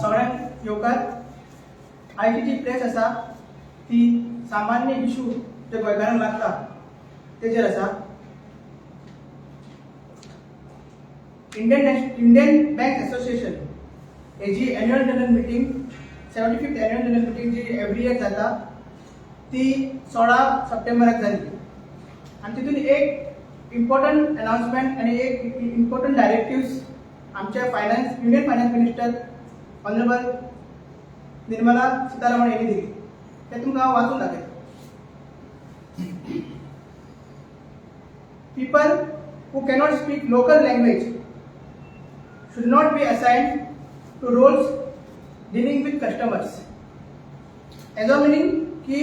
सगळ्यांक येवकार. आयची जी प्रेस आसा ती सामान्य इशू जे गोंयकारांक लागता तेजेर आसा. इंडियन बँक असोसिएशन हेजी annual general meeting, 75th annual general meeting जी एवरी इयर जाता, ती 16 सप्टेंबराक जाली आनी तितून एक इम्पॉर्टंट अनाउन्समेंट आनी एक इम्पॉर्टंट डायरेक्टिव्स आमच्या finance union finance minister honourable Nirmala Sitharaman यांनी दिली. ते तुमकां हांव वाचून दाखयतां. People who cannot speak local language should not be assigned to roles dealing with customers. हेजो मिनींग की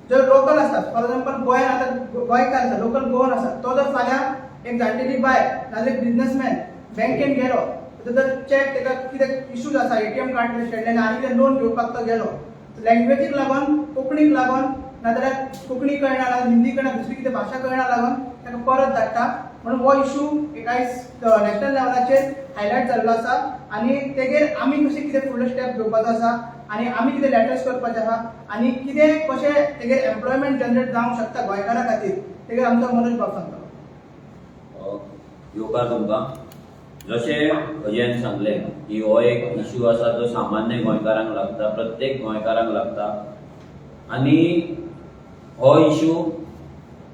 जर लोकल आसतात, फॉर एक्झाम्पल गोंयान आतां गोंयकार आसा, लोकल गोवन आसा, तो जर फाल्यां एक जाणटेली बाय नाजाल्यार एक बिजनसमॅन बँकेन गेलो, ताजो जर चॅक ताका कितें इश्यूज आसा, एटीएम कार्ड शेणलें आनी कितें लोन घेवपाक तो गेलो, लँग्वेजीक लागून, कोंकणीक लागून, नाजाल्यार कोंकणी कळना नाजाल्यार हिंदी कळना, दुसरी कितें भाशा कळना लागून ताका परत धाडटा. म्हणून हो इशू एक आयज नॅशनल लेवलाचेर हायलायट जाल्लो आसा आनी तेगेर आमी कशें कितें फुडलो स्टेप घेवपाचो आसा आनी आमी कितें लेटर्स करपाचे आहा आनी कितें कशें तेगेर एम्प्लॉयमेंट जनरेट जावंक शकता गोंयकारा खातीर, तेगेर आमचो मनोज बाब सांगतलो. येवकार तुमकां. जशें अजयान सांगलें की हो एक इशू आसा जो सामान्य गोंयकारांक लागता, प्रत्येक गोंयकारांक लागता आनी हो इशू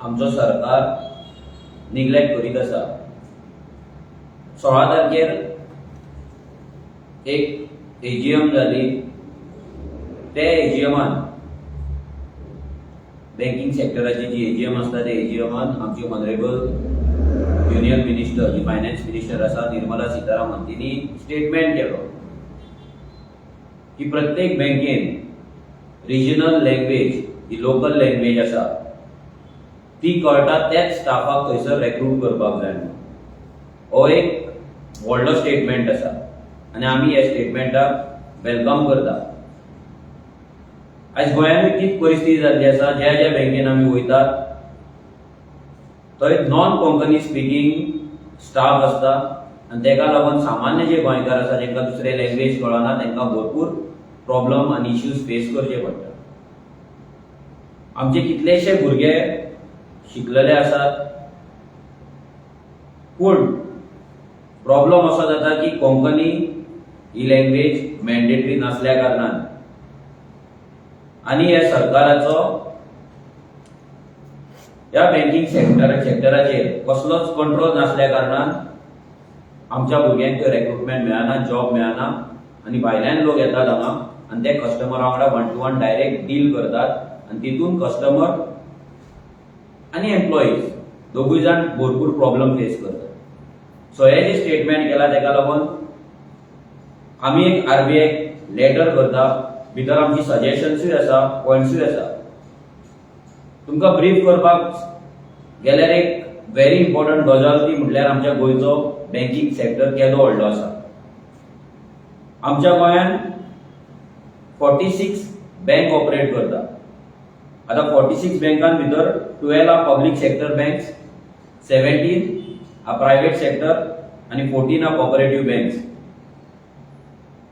आमचो सरकार निग्लेक्ट करीत आसा. 16 तारखेर एक एजीएम जाली. ते एजीएमान, बँकींग सेक्टराची जी एजीएम आसता, त्या एजीएमान आमची ऑनरेबल युनियन मिनिस्टर, जी फायनान्स मिनिस्टर आसा, निर्मला सीतारामन, तिणी स्टेटमेंट केलो की प्रत्येक बँकेन रिजनल लँग्वेज, ही लोकल लँग्वेज आसा ती कळटा त्याच स्टाफाक थंयसर रेक्रूट करपाक जाय म्हणून. हो एक व्हडलो स्टेटमेंट आसा आनी आमी ह्या स्टेटमेंटाक welcome करता. आयज गोंयानूय तीच परिस्थिती जाल्ली आसा. ज्या ज्या बँकेन आमी वयतात थंय नॉन कोंकणी स्पिकींग स्टाफ आसता आनी तेका लागून सामान्य जे गोंयकार आसा, जेंकां दुसरे लँग्वेज कळना, तांकां भरपूर प्रॉब्लम आनी इश्यूज फेस करचे पडटा. आमचे कितलेशे भुरगे शिकलेले आसात, पूण प्रॉब्लम असो जाता की कोंकणी ही लँग्वेज मॅन्डेटरी नासल्या कारणान आनी ह्या सरकाराचो ह्या बँकींग सेक्टराचेर कसलोच कंट्रोल नासल्या कारणान आमच्या भुरग्यांक रेक्रुटमेंट मेळना, जॉब मेळना आनी भायल्यान लोक येतात हांगा आनी ते कस्टमरा वांगडा one to one direct deal करतात आनी तितून कस्टमर आनी एम्प्लॉईज दोगूय जाण भरपूर प्रॉब्लम फेस करतात. सो हे जे स्टेटमेंट केला तेका लागून आमी एक आरबीआय लेटर करता. भितर आमची सजेशन्सूय आसा, पॉयंट्सूय आसा. तुमकां ब्रीफ करपाक गेल्यार एक व्हेरी इम्पॉर्टंट गजाल ती म्हटल्यार आमच्या गोंयचो बँकींग सेक्टर केदो व्हडलो आसा. आमच्या गोंयांत 46 बँक ऑपरेट करता. आतां 46 बँकां भितर 12 are public sector banks, 17 are private sector आनी 14 आर कॉपरेटीव बँक्स.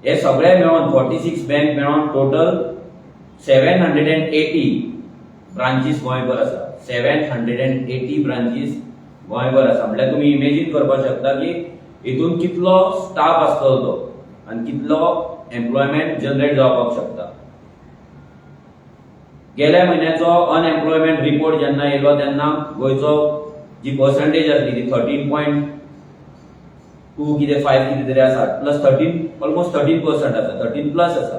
हे सगळे मेळून, 46 बँक मेळून total 780 branches गोंयभर आसा. 780 ब्रांचीस गोंयभर आसा म्हळ्यार तुमी इमेजीन करपाक शकता की हितून कितलो स्टाफ आसतलो तो आनी कितलो एम्प्लॉयमेंट जनरेट जावपाक शकता. गेल्या म्हयन्याचो अनएम्प्लॉयमेंट रिपोर्ट जेन्ना येयलो तेन्ना गोंयचो जी पर्संटेज आसली ती 13.2 कितें फायव कितें तरी आसा, प्लस 13, ऑलमोस्ट 13% आसा, 13 प्लस आसा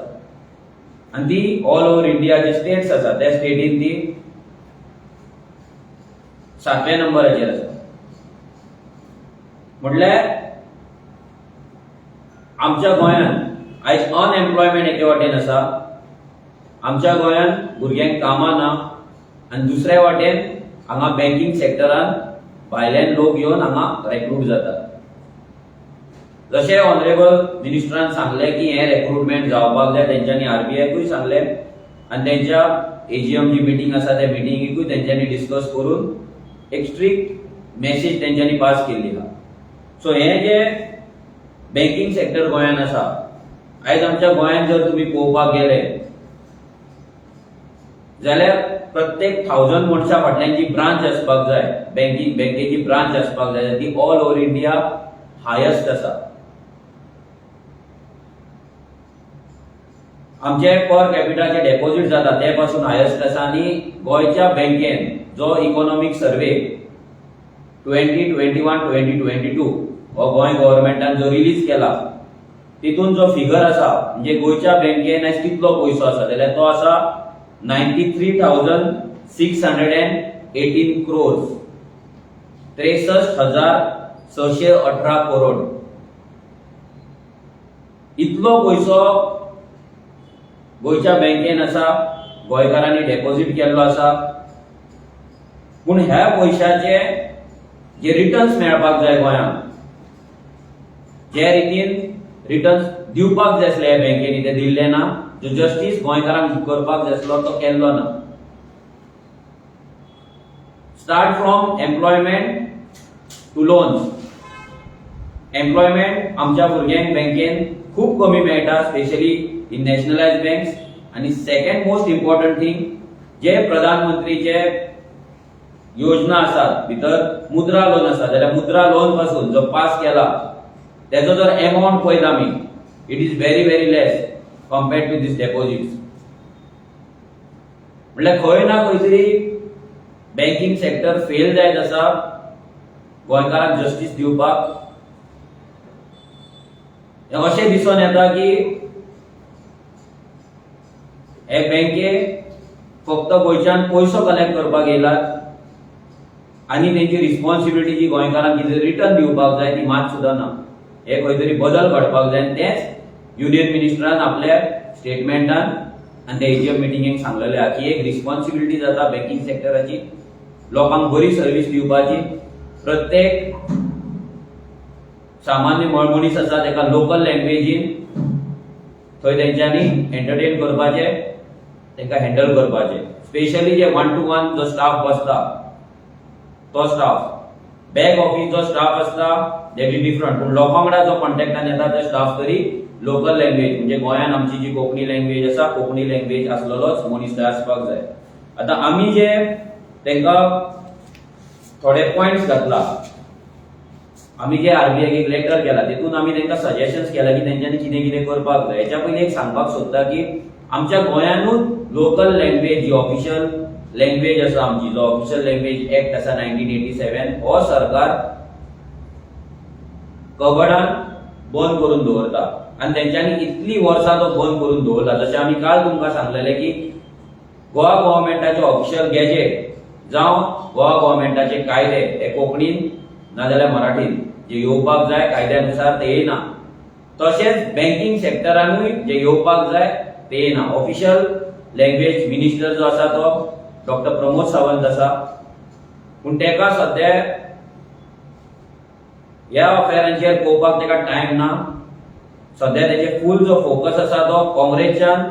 आनी ती ऑल ओव्हर इंडिया जे स्टेट्स आसा त्या स्टेटीन ती सातव्या नंबराचेर आसा. म्हटल्यार आमच्या गोंयांत आयज अनएम्प्लॉयमेंट एके वाटेन आसा, आमच्या गोंयांत भुरग्यांक कामां ना आनी दुसऱ्या वाटेन हांगा बँकींग सेक्टरान भायल्यान लोक येवन हांगा रेक्रूट जातात. जशें ऑनरेबल मिनिस्टरान सांगलें की हें रेक्रुटमेंट जावपाक जाय, तेंच्यांनी आरबीआयकूय सांगलें आनी तेंच्या एजीएम जी मिटींग आसा त्या मिटिंगेकूय तेंच्यांनी डिस्कस करून एक स्ट्रिक्ट मेसेज तेंच्यांनी पास केल्ली आहा. सो हे जे बँकींग सेक्टर गोंयांत आसा, आयज आमच्या गोंयांत जर तुमी पळोवपाक गेले जाल्यार प्रत्येक 1000 मनशां फाटल्यान जी ब्रांच आसपाक जाय, बँकींग बँकेची ब्रांच आसपाक जाय, ती ऑल ओव्हर इंडिया हायस्ट आसा. आमचे पर कॅपिटाचे डेपॉझिट जाता ते पासून हायस्ट आसा. आनी गोंयच्या बँकेन जो इकॉनॉमीक सर्वे 2021-2022 हो गोंय गव्हर्मेंटान जो रिलीज केला, तितून जो फिगर आसा, म्हणजे गोंयच्या बँकेन आयज कितलो पयसो आसा जाल्यार तो आसा 93,618 crores, 63,618 crore. इतलो पयसो गोंयच्या बँकेन आसा, गोंयकारांनी डेपॉझिट केल्लो आसा. पूण ह्या पयशाचे जे रिटर्न्स मेळपाक जाय गोंयांक, जे रितीन रिटर्न्स दिवपाक जाय आसले ह्या बँकेनी, ते दिल्ले ना. जो जस्टीस गोंयकारांक करपाक जाय आसलो तो केल्लो ना. Start from employment to loans. Employment आमच्या भुरग्यांक बँकेन खूब कमी मेळटा, स्पेशली इन नॅशनलायज बँक्स. आनी सेकंड मोस्ट इम्पॉर्टंट थिंग, जे प्रधानमंत्रीचे योजना आसात, भितर मुद्रा लोन आसा जाल्यार मुद्रा लोन पासून जो पास केला तेजो जर एमावंट पळयत आमी, it is very very less compared to these deposits. म्हणल्यार खंय ना खंय तरी बँकींग सेक्टर फेल जायत आसा गोंयकारांक जस्टीस दिवपाक. हें अशें दिसून येता की हे बँके फक्त गोंयच्यान पयसो कलेक्ट करपाक येयलात आनी तेंची रिस्पॉन्सिबिलिटी जी गोंयकारांक कितें रिटर्न दिवपाक जाय ती मात सुद्दां ना. हे खंय तरी बदल घडपाक जाय आनी तेंच युनियन मिनिस्टरान आपल्या स्टेटमेंटान आनी ते एजीएम मिटिंगेक सांगलेलें आहा की एक रिस्पॉन्सिबिलिटी जाता बँकींग सेक्टराची लोकांक बरी सर्वीस दिवपाची. प्रत्येक सामान्य मनीस आसा तेका लोकल लँग्वेजीन थंय तेंच्यांनी एंटरटेन करपाचें, तांकां हँडल करपाचें. स्पेशली जे वन टू वन जो स्टाफ बसता तो स्टाफ, बॅक ऑफिस जो स्टाफ आसता that is different, पूण लोकां वांगडा जो कॉन्टॅक्टान येता ते स्टाफ तरी लोकल लँग्वेज, म्हणजे गोंयान आमची जी कोंकणी लँग्वेज आसा, कोंकणी लँग्वेज आसलेलोच मनीस थंय आसपाक जाय. आतां आमी जे तांकां थोडे पॉयंट्स घातला, आमी जे आरबीआयक एक लेटर केला, तितून आमी तांकां सजेशन्स केला की तेंच्यांनी कितें कितें करपाक जाय. हेच्या पयलीं एक सांगपाक सोदता की आमच्या गोंयानूच लोकल लँग्वेज जी ऑफिशियल लँग्वेज आसा आमची, जो ऑफिशियल लँग्वेज एक्ट आसा 1987, हो सरकार कबडान बंद करून दवरता आनी तेंच्यांनी इतली वर्सां तो बंद करून दवरला. जशें आमी काल तुमकां सांगलेलें की गोवा गव्हर्मेंटाचे ऑफिशियल गॅजेट जावं गोवा गव्हर्मेंटाचे कायदे हे कोंकणीन नाजाल्यार मराठीन जे येवपाक जाय कायद्यानुसार ते येयना. तशेंच बँकींग सेक्टरानूय जे येवपाक जाय ते येयना. ऑफिशियल लँग्वेज मिनिस्टर जो आसा तो डॉक्टर प्रमोद सावंत आसा, पूण तेका सद्या ह्या अफेअरांचेर पळोवपाक तेका टायम ना. सद्या तेजे फूल जो फोकस आसा तो काँग्रेसच्यान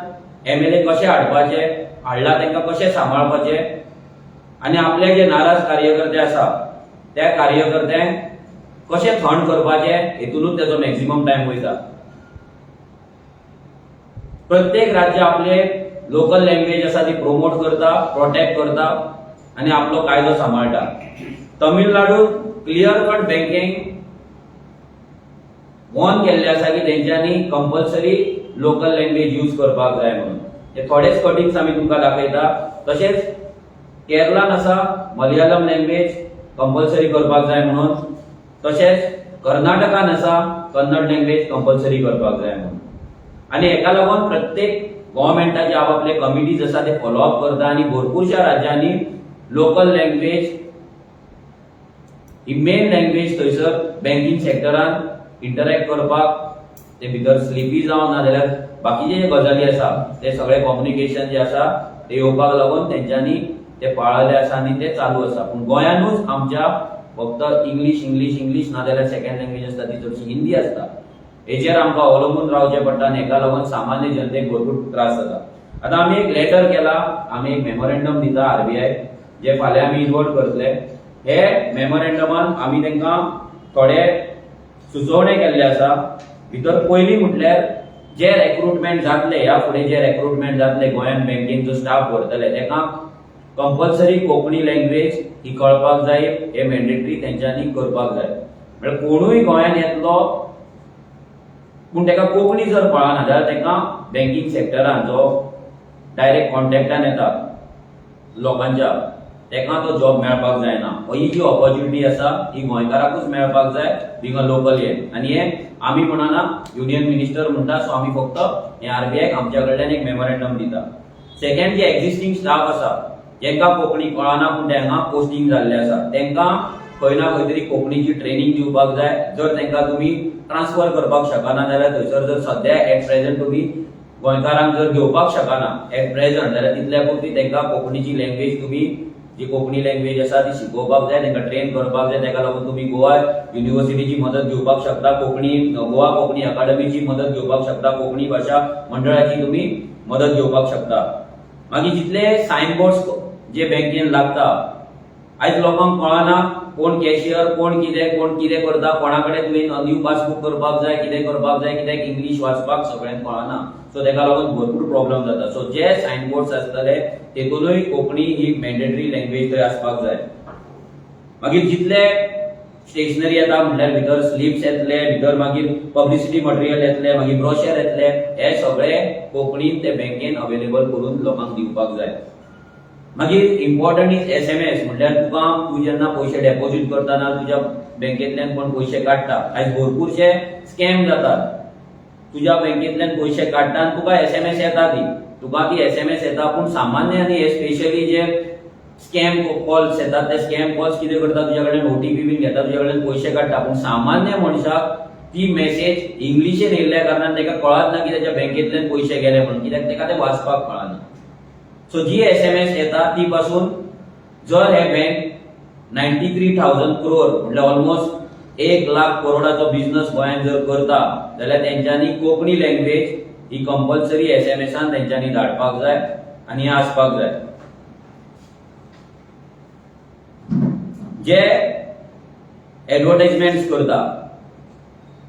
एमएलए कशे हाडपाचे, हाडला तांकां कशे सांबाळपाचे आनी आपले जे नाराज कार्यकर्ते आसा त्या कार्यकर्त्यांक कशे थंड करपाचे, हेतूनच तेजो मॅक्झिमम टायम वयता. प्रत्येक राज्य आपले लोकल लँग्वेज आसा ती प्रोमोट करता, प्रोटेक्ट करता आनी आपलो कायदो सांबाळटा. तमिळनाडू क्लियर कट बँकेक वॉर्न केल्ले आसा की तेंच्यांनी कंपल्सरी लोकल लँग्वेज यूज करपाक जाय म्हणून. हे थोडेच कटिंग्स आमी तुमकां दाखयता. तशेंच केरलान आसा मलयाळम लँग्वेज कंपल्सरी करपाक जाय म्हणून. तशेंच कर्नाटकान आसा कन्नड लँग्वेज कंपल्सरी करपाक जाय म्हणून. आनी हेका लागून प्रत्येक गव्हर्मेंटाचे आपापले कमिटीज आसा, ते फॉलोअप करता आनी भरपूरश्या राज्यांनी लोकल लँग्वेज ही मेन लँग्वेज थंयसर बँकींग सेक्टरान इंटरॅक्ट करपाक, ते भितर स्लिपी जावं ना जाल्यार बाकीचे जे गजाली आसा ते सगळे कम्युनिकेशन जे आसा ते येवपाक लागून तेंच्यांनी ते पाळले आसा आनी ते चालू आसा. पूण गोंयानूच आमच्या फक्त इंग्लीश, इंग्लीश, इंग्लीश, नाजाल्यार सेकंड लँग्वेज आसता ती चडशी हिंदी आसता. हेचेर आमकां अवलंबून रावचें पडटा आनी हेका लागून सामान्य जनतेक भरपूर त्रास जाता. आतां आमी एक लेटर केला, आमी एक मेमोरेंडम दिता आरबीआय, जे फाल्यां आमी इनवर्ट करतले. हे मेमोरेंडमान आमी तांकां थोडे सुचोवणे केल्ले आसा. भितर पयली म्हटल्यार जे रेक्रुटमेंट जातले, ह्या फुडें जे रेक्रुटमेंट जातले, गोंयान बँकेन जो स्टाफ भरतले, तेका कंपल्सरी कोंकणी लँग्वेज ही कळपाक जाय. हे मॅन्डेटरी तेंच्यांनी करपाक जाय. म्हळ्यार कोणूय गोंयान येतलो पूण तेका कोंकणी जर कळना जाल्यार तेका बँकींग सेक्टरान जो डायरेक्ट कॉन्टॅक्टान येता लोकांच्या, तेका तो जॉब मेळपाक जायना. ही जी ऑपॉर्च्युनिटी आसा ही गोंयकाराकूच मेळपाक जाय, बींग अ लोकल. हे आनी हे आमी म्हणना, युनियन मिनिस्टर म्हणटा. सो आमी फक्त हे आरबीआयक आमच्या कडल्यान एक मेमोरेंडम दिता. सेकंड, जे एक्झिस्टींग स्टाफ आसा, जेंका कोंकणी कळना पूण ते हांगा पोस्टींग जाल्ले आसा, तेंकां खंय ना खंय तरी कोंकणीची ट्रेनिंग दिवपाक जाय. जर तेंकां तुमी ट्रान्सफर करपाक शकना जाल्यार थंयसर जर सद्या एट प्रेझेंट तुमी गोंयकारांक जर घेवपाक शकना एट प्रेझेंट, जाल्यार तितल्या पुरती तेंकां कोंकणीची लँग्वेज, तुमी जी कोंकणी लँग्वेज आसा ती शिकोवपाक जाय, तेंकां ट्रेन करपाक जाय. तेका लागून तुमी गोवा युनिव्हर्सिटीची मदत घेवपाक शकता, गोवा कोंकणी अकादमीची मदत घेवपाक शकता, कोंकणी भाशा मंडळाची तुमी मदत घेवपाक शकता. मागीर जितले सायन बोर्ड्स जे बँकेन लागता, आयज लोकांक कळना कोण कॅशियर, कोण कितें, कोण कितें करता, कोणा कडेन तुवें न्यू पासबूक करपाक जाय, कितें करपाक जाय, कित्याक इंग्लीश वाचपाक सगळ्यांक कळना. सो तेका लागून भरपूर प्रॉब्लम जाता. सो जे सायन बोर्ड्स आसतले तेतूनय कोंकणी ही मॅन्डेटरी लँग्वेज थंय आसपाक जाय. मागीर जितले स्टेशनरी येता, म्हणल्यार भितर स्लिप्स येतले, भितर मागीर पब्लिसिटी मटेरियल येतले, मागीर ब्रोशर येतले, हे सगळे कोंकणीन ते बँकेन अवेलेबल करून लोकांक दिवपाक जाय. मागीर इम्पॉर्टंट is SMS. म्हणल्यार तुका तूं जेन्ना पयशे डेपॉझीट करतना, तुज्या बँकेंतल्यान कोण पयशे काडटा, आयज भरपूरशे स्कॅम जातात. तुज्या बँकेंतल्यान पयशे काडटा आनी तुका एसएमएस येता, ती तुका ती एसएमएस येता. पूण सामान्य आनी हे स्पेशली जे स्कॅम कॉल्स येतात, ते स्कॅम कॉल्स कितें करता, तुज्या कडल्यान ओटीपी बीन घेता, तुज्या कडल्यान पयशे काडटा. पूण सामान्य मनशाक ती मेसेज इंग्लिशेन येयल्ल्या कारणान ताका कळत ना की ताच्या बँकेंतल्यान पयशे गेले म्हणून, कित्याक ताका ते वाचपाक कळना. सो जी एसएमएस येता ती पासून जर हे बँक 93,000 क्रोर, म्हटल्यार ऑलमोस्ट 1 लाख करोडाचो बिझनस गोंयांत जर करता जाल्यार तेंच्यांनी कोंकणी लँग्वेज ही कंपल्सरी एसएमएसान तेंच्यांनी धाडपाक जाय आनी हें आसपाक जाय. जे एडवर्टायजमेंट्स करता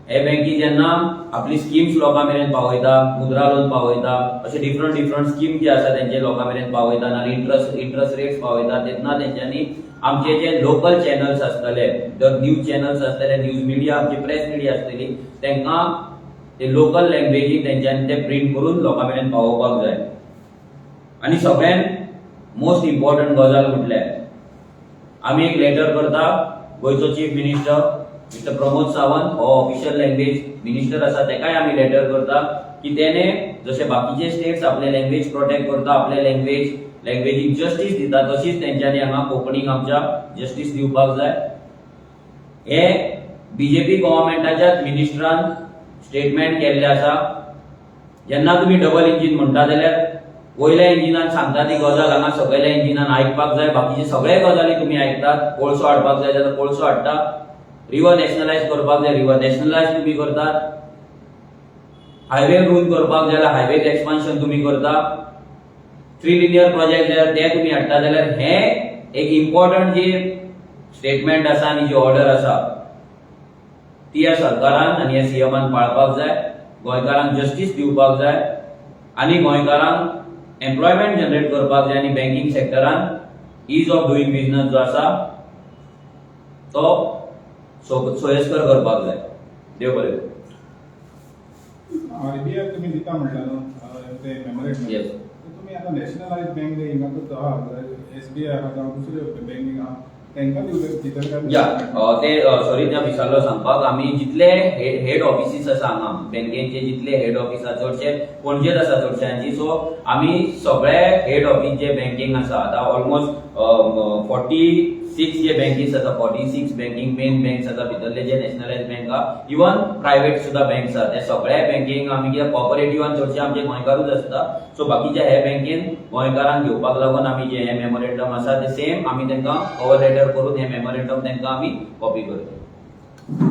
हे बँकी, जेन्ना आपली स्किम्स लोकां मेरेन पावयता, मुद्रा लोन पावयता, अशे डिफरंट डिफरंट स्कीम जे आसा तेंचे लोकां मेरेन पावयता आनी इंट्रस्ट रेट्स पावयता, तेन्ना तेंच्यांनी आमचे जे लोकल चॅनल्स आसतले, जर न्यूज चॅनल्स आसतले, न्यूज मिडिया, आमची प्रेस मिडिया आसतली, तांकां ते लोकल लँग्वेजीन तेंच्यांनी ते प्रिंट करून लोकां मेरेन पावोवपाक जाय. आनी सगळ्यात मोस्ट इम्पॉर्टंट गजाल म्हटल्यार आमी एक लेटर करता. गोंयचो chief minister mister Pramod Sawant हो ऑफिशियल लँग्वेज मिनिस्टर आसा, तेकाय आमी लेटर करता की तेणे जशे बाकीचे स्टेट्स आपले लँग्वेज प्रोटेक्ट करता, आपले लँग्वेजीक जस्टीस दिता, तशीच तेंच्यांनी हांगा कोंकणीक आमच्या जस्टीस दिवपाक जाय. हे बीजेपी गव्हर्मेंटाच्याच मिनिस्टरान स्टेटमेंट केल्लें आसा. जेन्ना तुमी डबल इंजीन म्हणटा जाल्यार वयल्या इंजिनान सांगता ती गजाल हांगा सकयल्या इंजिनान आयकपाक जाय. बाकीचे सगळे गजाली तुमी आयकतात. कोळसो हाडपाक जाय जाल्यार कोळसो हाडटा, रिवर नॅशनलायज करपाक जाय, रिवर नॅशनलायज तुमी करतात, हायवे रूल करपाक जाय जाल्यार हायवे एक्सपान्शन तुमी करता, थ्री लिनियर प्रोजेक्ट जाल्यार ते तुमी हाडटा. जाल्यार हे एक इम्पॉर्टंट जी स्टेटमेंट आसा आनी जी ऑर्डर आसा ती ह्या सरकारान आनी ह्या सीएमान पाळपाक जाय. गोंयकारांक जस्टीस दिवपाक जाय आनी गोंयकारांक एम्प्लॉयमेंट जनरेट करपाक जाय आनी banking सेक्टरान is of doing business जो आसा तो सोयस्कर करपाक जाय. देव बरें करूं. आरबीआय तुमी दिता म्हणटा न्हू ते मेमोरेंडम? Yes. तुमी आतां नॅशनलायज बँक हिंगा आहा, एसबीआय आहा जावं दुसरे बँकींग आहा, तांकां दितले काय? या, ते सॉरी, त्या विसरलो सांगपाक. आमी जितले हेड ऑफिसीस आसा हांगा बँकेचे, जितले हेड ऑफिस आसा, चडशे पणजेच आसा चडशांची. सो आमी सगळे हेड ऑफिस जे बँकींग आसा, आतां ऑलमोस्ट 46 जे बँकीस आसा, 46 बँकींग मेन बँक्स आसा, भितरले जे नॅशनलायज बँक आहा, इवन प्रायव्हेट सुद्दां बँक्स आसा, ते सगळ्या बँकेक आमी, कित्याक कॉपरेटिवान चडशे आमचे गोंयकारूच आसता, सो बाकीच्या हे बँकेन गोंयकारांक घेवपाक लागून आमी जे हे मेमोरेंडम आसा ते सेम आमी तांकां कवर लेटर करून हे मेमोरेंडम तांकां आमी कॉपी करता.